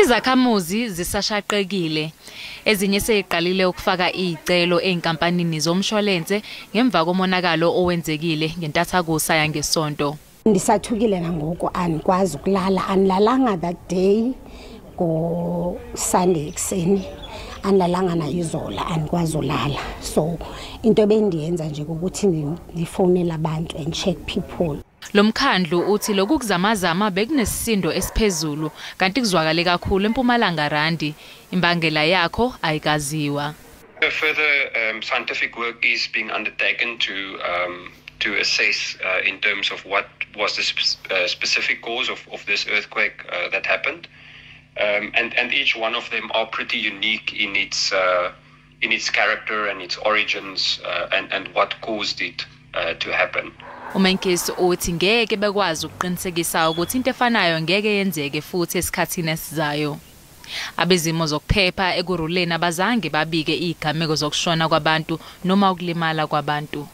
Izakhamuzi zisashaqekile. Ezinye seziqalile ukufaka izicelo ezinkampanini zomshwalense ngemva komonakalo owenzekile ngentathakusa yangesonto. Ndisathukile nangoku, andikwazi ukulala, andilalanga that day ngo-Sunday ekuseni, andilalanga nayizola, andikwazi ulala. So into ebendiyenza nje ukuthi ndifowunele abantu and check people. Lo mkhandlu uthi lokhu kuzamazama bekunesisindo esiphezulu kanti kuzwakale kakhulu eMpumalanga Randi. Imbangela yakho ayikaziwa. Further scientific work is being undertaken to assess in terms of what was the specific cause of this earthquake that happened. And each one of them are pretty unique in its character and its origins and what caused it to happen. UMeintjes uthi ngeke bekwazi ukuqinisekisa ukuthi into efanayo ngeke yenzeke futhi esikhathini esizayo. Abezimo zokuphepha Ekurhuleni abazange babike izigameko zokushona kwabantu noma ukulimala kwabantu.